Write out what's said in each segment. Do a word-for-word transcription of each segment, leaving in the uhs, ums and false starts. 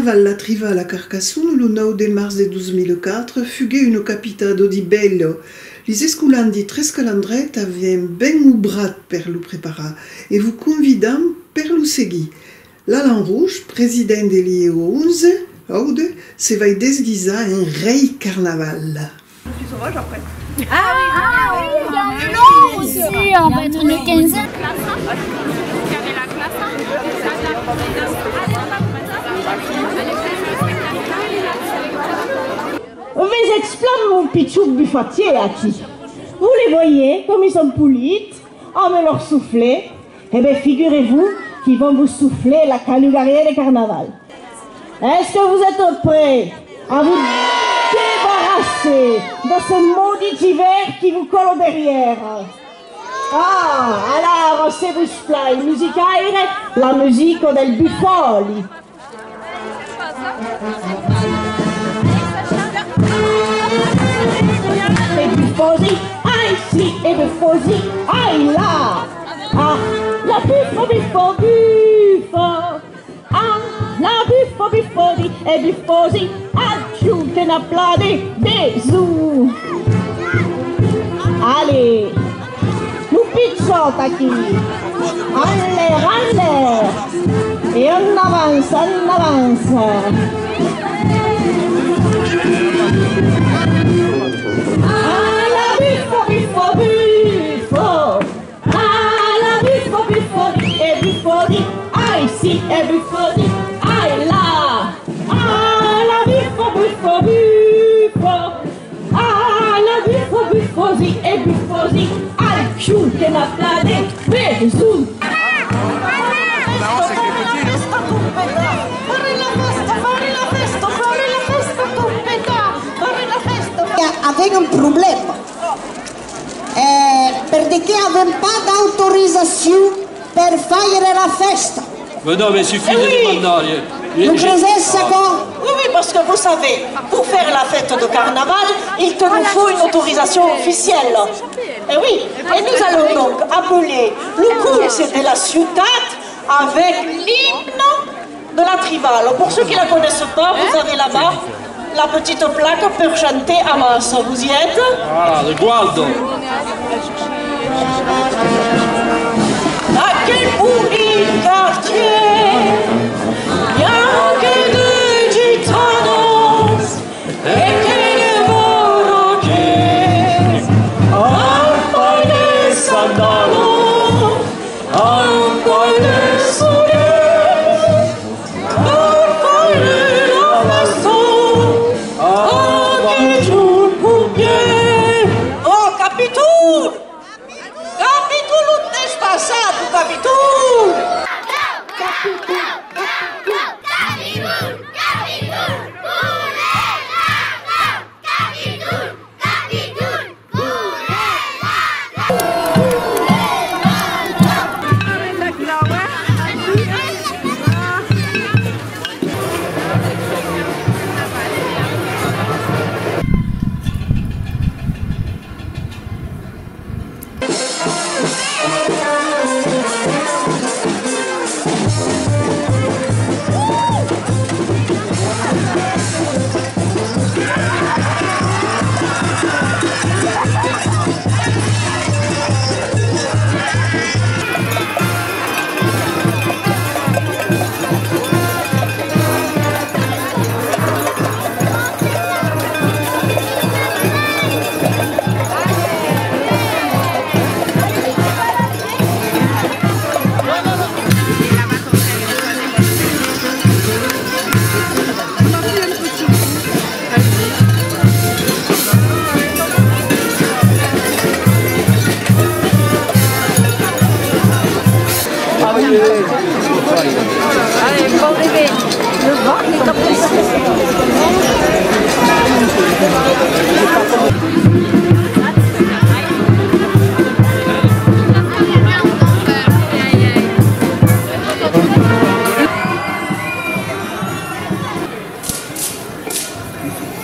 La Trivala a Carcassona, lo nòu de març de dos mila quatre, fuguèt una capitada de bèla. Lis escolans di Trescalandreta avián ben obrat per lo preparar e vos convidam per lo seguir. L'Alan Roche, president de l'I E onze, Aude, se vai desguisar en rei Carnaval. Ah oui, ah oui, il y a un nom aussi, on va être une quinzaine. Vos explique mon pichon bufatier aquí. Vous les voyez comme ils sont polis, amb lor soflet. Eh bien, figurez-vous qu'ils vont vous souffler la calugaria de Carnaval. Est-ce que vous êtes prêts à vous débarrasser de ce maudit hiver qui vous colle au derrière ? Ah, alors, se vos plai, musicaire, la musica del bufòli. E bufòsi, ai sì, e bufòsi, ai là. Ah, la bufa, bufa, bufa. Ah, la bufa, bufòsi, e bufòsi, aciu que n'aplade, bisous. Allez. Lo pichòt aquí. En l'aire, en l'aire. E en avança, en avança. A la bufa, bufa, bufa. A la bufa, bufòli, e bufòli. Ai sì, e bufòli. Ai là. A la bufa, bufa, bufa. A la bufa, bufòsi e bufòsi, al cul que n'aplade, bisous. Avèm un problèma. Eh, per de qué avèm pas d'autorizacion per faire la fèsta? Mais non, mais il suffit de demander. Vous creusez ça, quoi ? Oui, oui, parce que vous savez, pour faire la fête de carnaval, il te nous faut une autorisation officielle. Et oui, et nous allons donc appeler le conseil de la ciutat avec l'hymne de la Trivala. Pour ceux qui ne la connaissent pas, vous avez là-bas la petite plaque pour chanter à masse. Vous y êtes ? Voilà, le guardo. A quel polit quartièr, i a que de gitanos e que de barraquèrs, amb pas de sandalos, amb pas de solets. Per faire la fèsta, avec un pompier. Oh, Capitol! Capitol, on t'es passat, Capitol! Capitol, Capitol, Capitol, Capitol, Capitol, Capitol.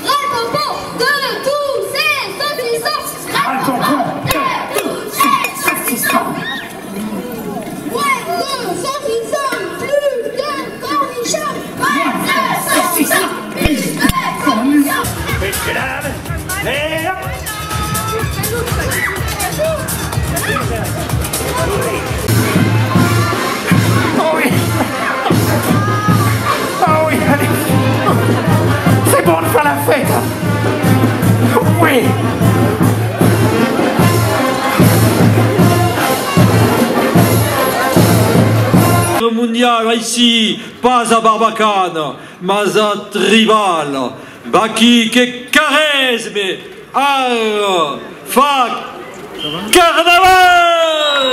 Bravo pour de tous ces saucissons. Bravo pour de tous ces saucissons. Moins de saucissons, plus de cornichons. Moins de Et hop. Oh oui. Oh oui, allez. C'est bon de faire la fête. Oui. Mondial aicí, pas a Barbacana, mas a Tribal. Vaquí que Quaresme, ara, fa carnaval!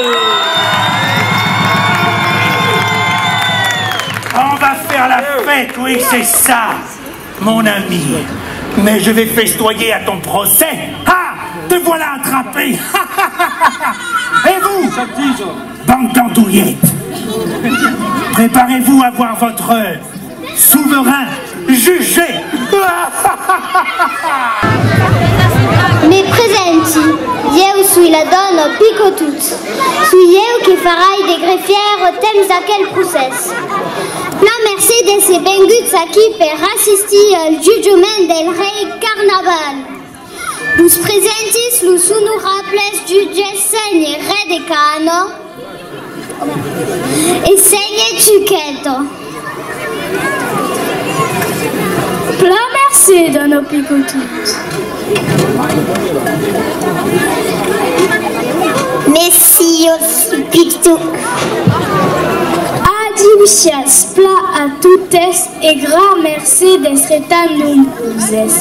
On va faire la fête, oui, c'est ça, mon ami. Mais je vais festoyer à ton procès. Ah, te voilà attrapé. Et vous, bande d'andouillettes, préparez-vous à voir votre souverain jugé. Me presenti, ieu soi la dòna Picotut. Soi ieu que farai de greffièra temps d'aquel procès. Plan mercé d'èsser venguts aquí per assistir al jutjament del rei Carnaval. Vos presenti los onorables jutges sénher Redecana e sénher Tuqueta. Plan mercé, dòna Picotut. Messias Picotut. Adiu-siatz plan a totes. E gran mercé d'èstre tan nombroses.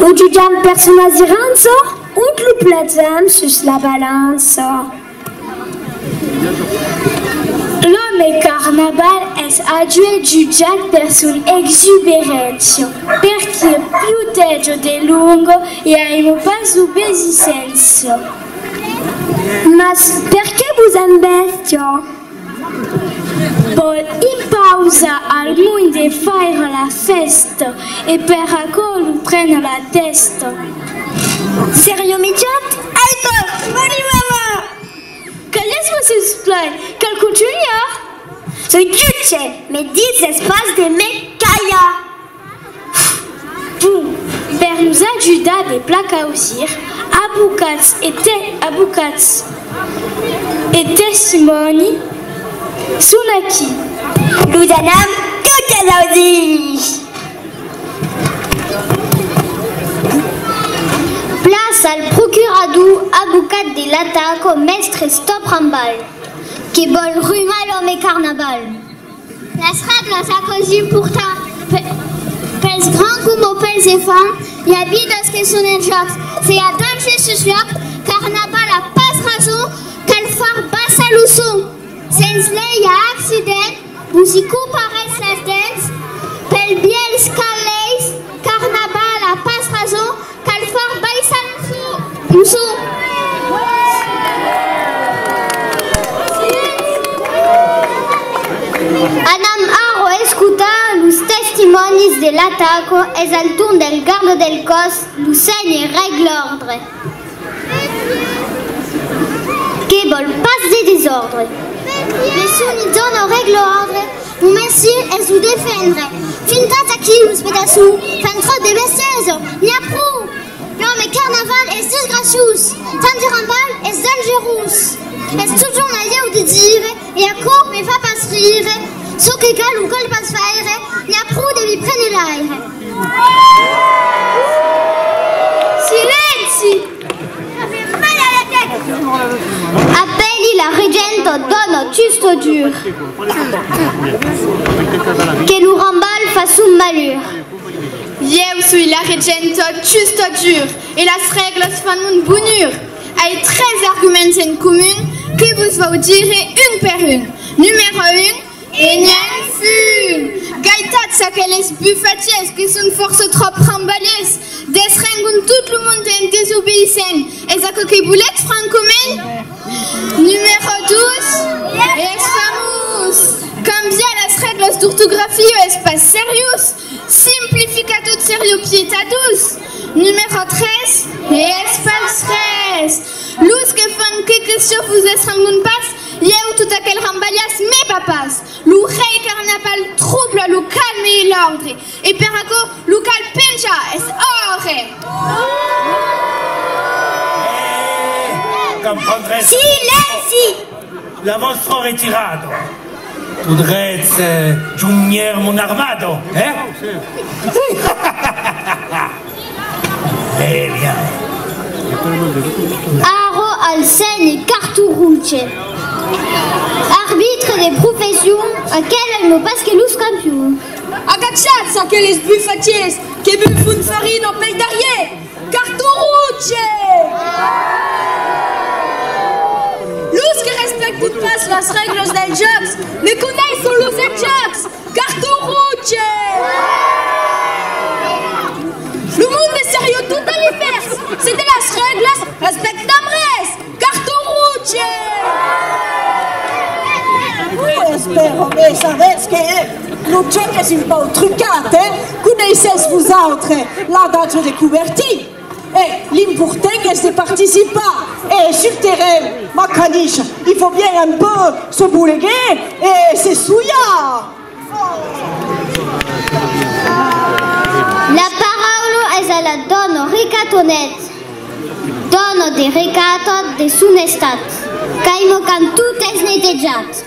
Lo jutjam per son asirança, ont lo plasam sus la balança? L'òme Carnaval es aduèi jutjat per son exuberéncia, perque pioteja de longa e aima pas l'obeïsséncia. Mas perqué vos embèstia? Vòl impausar al mond de faire la fèsta e per aquò lo pren a la tèsta. Seriá mièlhor aital, Olivava! Calhatz-vos, siuslai, cal contunhar! Soi jutge, me dises pas de me calhar! Bon, per nos ajudar de plan causir, avocats e te-, avocats e testimòni son aquí. Los anam totes ausir! Plaça al procurador, avocat de l'ataca, mèstre Stop Rambal, que vòl rumar l'òme Carnaval. Las règlas, aquò's important. Pe-, pels grands coma pels enfants, i a vidas que son en jòc. Se i a danger sus lòc, Carnaval a pas rason, cal far baissar lo son. Sens lei i a accident, vos i coparetz las dents. Pel bièlhs cal leis, Carnaval a pas rason, cal far baissar lo son. Anam ara escotar los testimònis de l'ataca. Es al torn del garda del còs, lo sénher Règle Òrdre, que vòl pas de desòrdre. Personne dona Règle Òrdre. Lo mercé es lo defendre. Fintatz aquí, los pedaçons, fan tròp de bestiesa, n'i a pro! L'òme Carnaval es disgraciós, tant de Rambal es dangerós. Es totjorn a ieu de dire, e aquò me fa pas rire, çò que cal o cal pas faire, n'i a pro de mi prene l'aire. Silenci! Apèli la regenta dòna Tustodur, que lo Rambal fa son malur. Ieu soi la regenta Tustodur e las règlas fan mon bonur. Ai tres arguments en comun que vos vau dire un per un. Numèro un, e n'i a un fum! Gaitatz aqueles bufatièrs que son fòrça tròp rambalièrs, desrengon tot lo monde en desobeïssent. Es aquò que volètz, francament? Numèro dos, es famós! Cambiar las règlas d'ortografia es pas seriós! Simplificar tot seriá pietadós! Numèro tres, es pas res! Los que fan que questió vos desrengon pas, Ieu tot aquel rambalhàs me va pas. Lo rei Carnaval trobla lo calme e l'òrdre, e per aquò lo cal penjar, es òrre! Eh, comprendrètz... Silenci! La vòstra retirada. Podrètz, eh, jonhar mon armada, eh? Eh bien. Ara al sègne Carton Roge, arbitre de profession, aquel aima pas que los campions. Agachatz aqueles bufatièrs que bufon farina pel darrièr! Carton roge! Los que respèctan pas las règlas dels jòcs ne coneisson los escòps! Carton roge! Lo monde seriá tot a l'invèrs se de las règlas respectam res! Carton roge! Espèra, mès sabètz que, eh, lo jòc es un pauc trucat, eh? Coneissètz vosautres l'adage de Coubertin? Eh, l'important es de participar. E sul terren, ma caniche, il faut bien un peu se bolegar e se solhar. La paraula es a la dòna Recatonet, dòna de recata de son estat, qu'aima quand tot es netejat.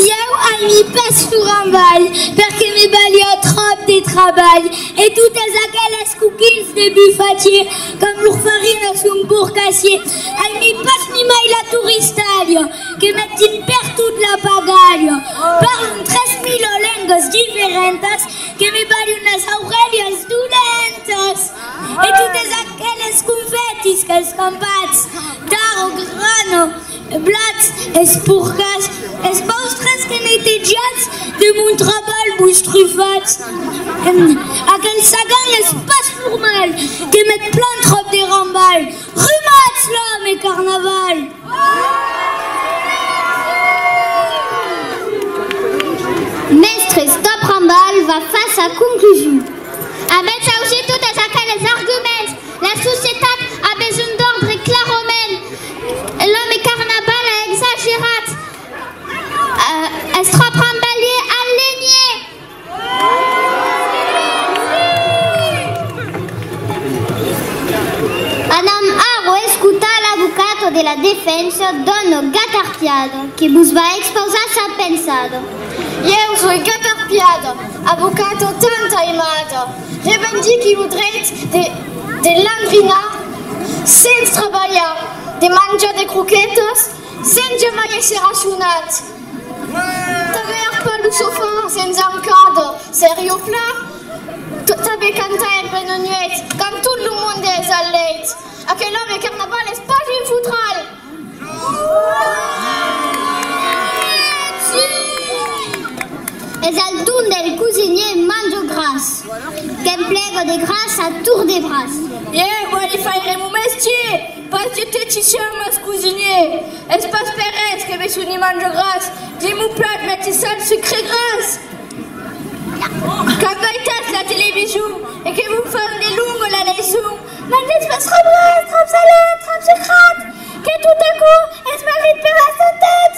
Ieu aimi pas lo rambalh, perque me balha tròp de trabalh, e totes aqueles coquins de bufatièr, qu'amb lor farina son porcassièr. Aimi pas nimai la toristalha, que metin pertot la pagalha. Parlan tres mila lengas diferentas, que me balhan las aurelhas dolentas. E totes aqueles confètis qu'escampatz, tara, grana, blat, es porcas, es vòstres que netejatz de mon trabalh vos trufatz. Aquel sagan es pas formal, que met plan tròp de rambalh. Rumatz-la, me Carnaval! Mèstre Stop Rambalh va far sa conclusion. Avètz ausit totes aqueles arguments. La societat a besonh d'òrdre clarament. L'òme Carnaval a exagerat. Eh, Stop Rambalh al lenhièr! Anam ara escotar l'avocata de la defensa, dòna Gatarpiada, que vos va expausar sa pensada. Ieu soi Gatarpiada, avocata tant aimada. Revendiqui lo dreit de, de landrinar sens trabalhar, de manjar de croquetas sens jamai èsser racionat. Tanben arpar lo sofà sens ancada, seriá plan. T-, tanben cantar en plena nuèit, quand tot lo monde es al lèit. Aquel òme Carnaval es pas un fotral! Es al torn del cosinièr Manja Gras, qu'emplega de gras a torn de braç. Ieu vòli faire mon mestièr! Pas dietetician, mas cosinièr. Es pas per res que me soni Manja Gras. Dins mon plat meti sal, sucre, gras. Quand veitatz la television e que vos fan de longa la leiçon, mangetz pas tròp gras, tròp salat, tròp sucrat, que tot aquò es mauvés per la santat.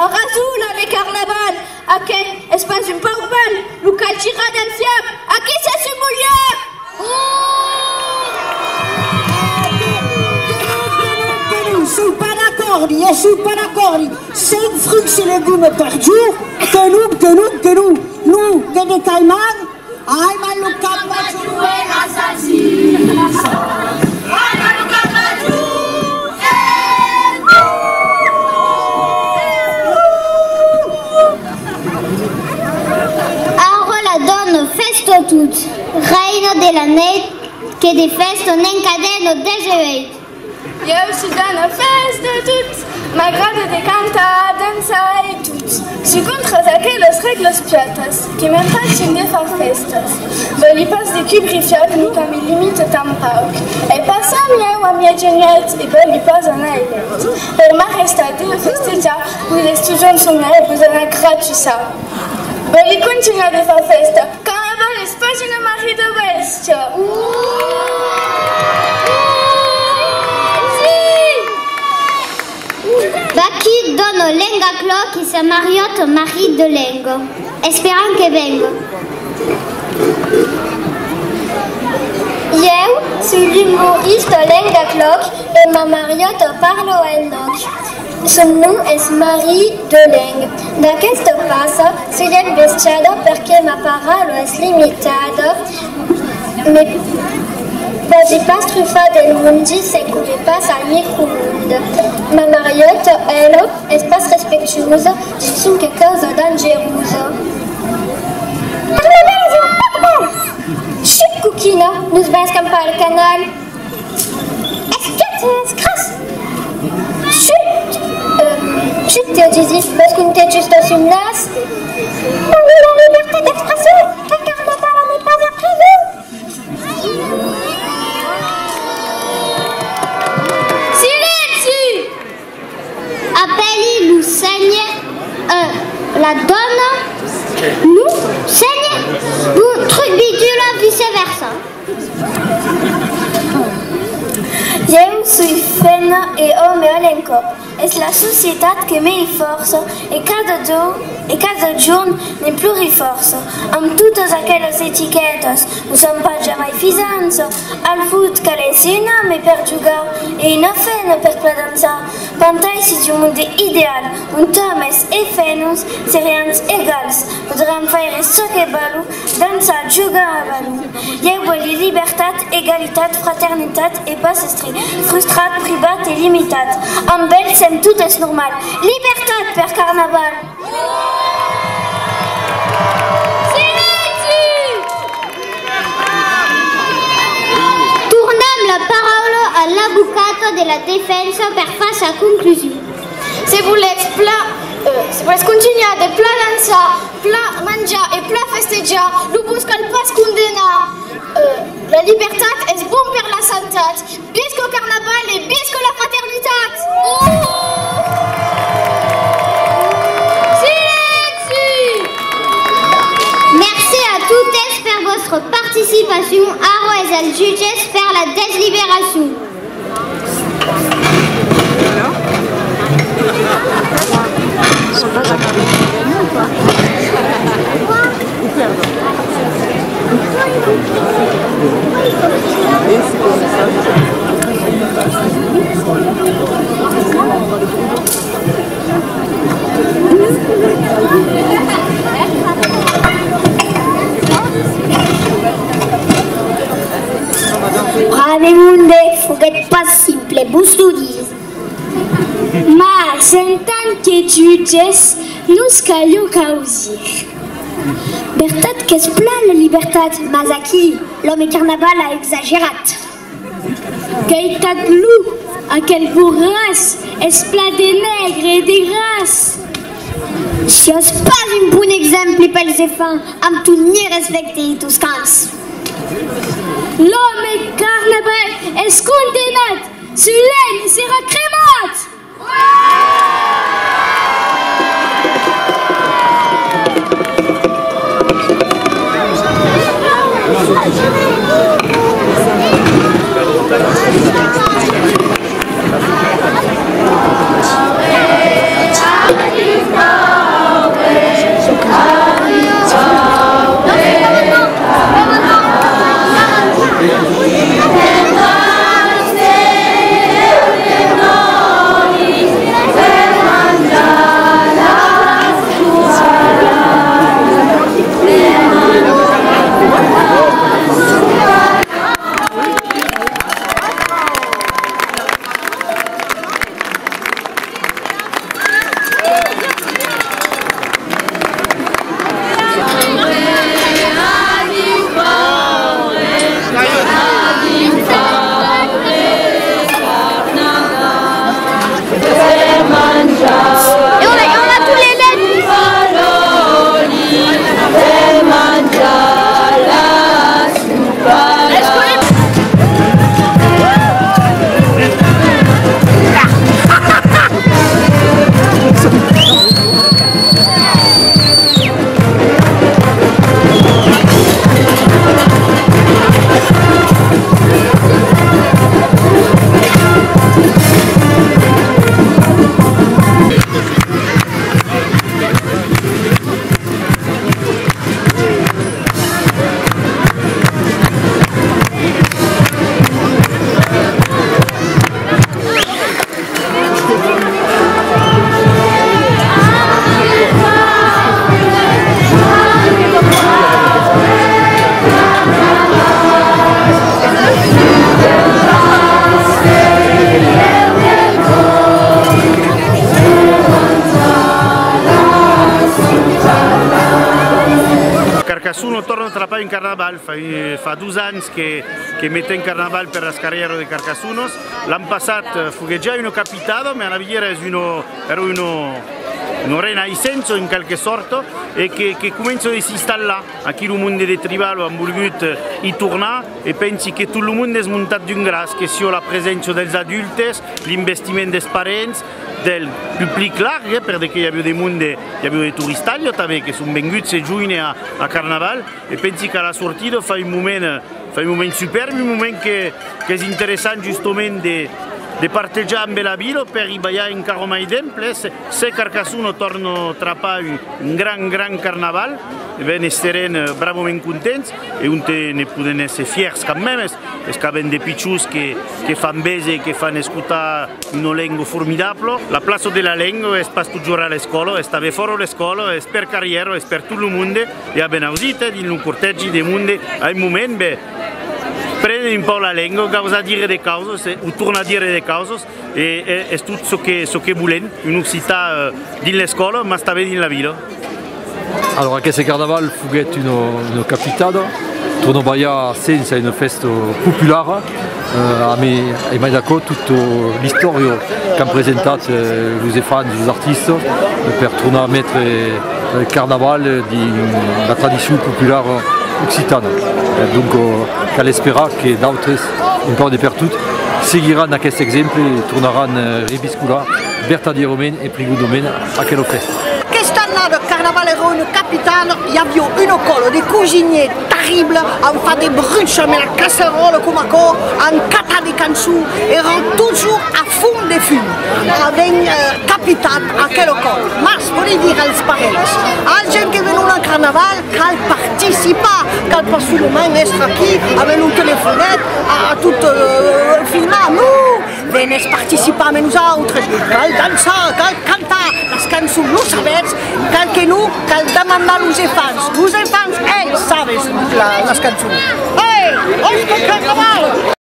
A rason, l'òme Carnaval, aquel es pas un pauc bal, lo cal tirar del fiac, aquí se semboliar! Que non, que non, que non, soi pas d'acòrdi, eh, soi pas d'acòrdi. Cinc fruits e legumes per jorn, que non, que non, que non. Non, que de caiman, ai, mas lo cap va joer a salsissa. Ai, mas lo cap va joer. Ara la dòna fèsta tot, reina de la nèit, que de fèsta n'encadena dètz-e-uèit. Ieu soi dòna fèsta tot, m'agrada de cantar, dançar e tot. Soi contra aquelas règlas piatas que m'empachan de far fèstas. Vòli pas de cobrifiac, lo que me limita tan pauc. E passam ieu a mièjanuèit e vòli pas anar al lèit. Per m'arrestar de festejar, vos estujon son e vos anar gratuissar. Vòli continuar de far fèsta. Carnaval es pas una marrida bèstia. Dòna Lenga Clòc e sa mariòta Marie de Lenga. Esperam que venga. Ieu soi l'umorista Lenga Clòc e ma mariòta parla en òc. Son nom es Marie de Lenga. D'aquesta passa soi envestiada perque ma paraula es limitada. Me pòdi pas trufar del mondi, se'n corri pas al micromonde. Ma mariòta, ela, es pas respectuosa dins sonque causas dangerosas. Carnaval es un pardal! Chut, coquina, nos vas escampar el canal! Esquèt, escras! Chut! Euh, chut, te disi, vòs qu'un te justa sul nas? Vòli la libertat d'expression, qu'un carnaval n'es pas a preson! Silenci! Apèli lo sénher, euh, la dòna, lo sénher, lo truc bidula, vice versa. Ieu soi femna e òme a l'encòp. Es la societat que me i fòrça e cada jorn, e cada jorn ne plori fòrça. Amb totas aquelas etiquetas, nos an pas jamai fisança. Al fot, cal èsser un òme per jogar e una femna per plan dançar. Pantai, si dins un monde ideal, ont òmes e femnas serián egals, podrián faire çò que vòlon, dançar, jogar a balon. Ieu vòli libertat, egalitat, fraternitat e pas èstre frustrat, privat e limitat. Amb el sèm totes normal. Libertat per Carnaval! Silenci! Tornam la paraula a l'avocata de la defensa per far sa conclusion. Se volètz plan, euh, se volètz contunhar de plan dançar, plan manjar e plan festejar, lo vos cal pas condemnar. Euh, la libertat es bon per la santat. Visca Carnaval e visca la fraternitat! Silenci! Mercé a totes per vòstra participacion. Ara es als jutges per la desliberacion. Brave monde, foguèt pas simple, vos lo disi. Mas, en tant que jutges, nos caliá causir. Vertat qu'es plan la libertat, mas aquí, l'òme Carnaval a exagerat. Gaitatz-lo, aquel borràs es plan de negre e de gras. Siás pas un bon exemple pels enfants, amb ton nier respècte e tos cans. L'òme Carnaval es condemnat! Sul lènh serà cremat! Carnaval, fa, fa dos ans que, que metem Carnaval per las carrièras de Carcassonas. L'an passat, eh, foguèt ja una capitada, mas alavetz èra una, èra una, una renaissença, en quelque sorte, e que, que comença de s'installar. Aquí lo monde de Tribalo an volgut, eh, i tornar, e pensi que tot lo monde es montat d'un gras, que siá la preséncia dels adultes, l'investiment dels parents, del public larg, eh, per de que i aviá de monde, i aviá de toristalha tanben, que son venguts se joine a, a Carnaval, e pensi qu'a la sortida fa un moment, eh, fa un moment supèrbi, un moment que, qu'es interessant justament de, de partejar amb la vila per i balhar encara mai d'emples. Se Carcassona torna trapar un, un gran, gran Carnaval, e ben, estarem, eh, bravament contents, e onte ne podem èsser fièrs quand même, es, es qu'avem de pichons que, que fan véser, que fan escotar una lenga formidabla. La plaça de la lenga es pas totjorn a l'escòla, es tanben fòra l'escòla, es per carrièra, es per tot lo monde, e a ben ausit, eh, dins lo cortègi de monde, a un moment, ben, prene un pauc la lenga, gausa dire de causas, eh, o tornar dire de causas, e, e es tot çò que, çò que volem, un occitan, eh, dins l'escòla, mas tanben dins la vila. Alors, aqueste carnaval foguèt una, una capitada, torna balhar sens a una fèsta populara, eh, amb, e mai d'aquò, tota l'istòria qu'an presentat, eh, los enfants, los artistas, eh, per tornar metre, eh, carnaval dins la tradicion populara occitana. Eh, donc, eh, cal esperar que d'autres, un pauc de pertot, seguiràn aqueste exemple e tornaràn, eh, reviscolar vertadièrament e prigondament aquela fèsta. Aquesta annada, Carnaval èra una capitada, i aviá una còla de cosinièrs terrible, an fach de bruch amb la casseròla coma aquò, an cantat de cançons, èran totjorn a fum de fum. Avèm, eh, capitat aquela còla. Mas vòli dire als parents, als gents que venon a Carnaval, cal participar, cal pas solament èstre aquí amb lo telefonet a, a tot, eh, filmar, non! Venètz participar amb nosautres, cal dançar, cal cantar las cançons, lo sabètz, cal que non, cal demandar los enfants. Los enfants, ells, saben la, las cançons. Hey, òsca carnaval!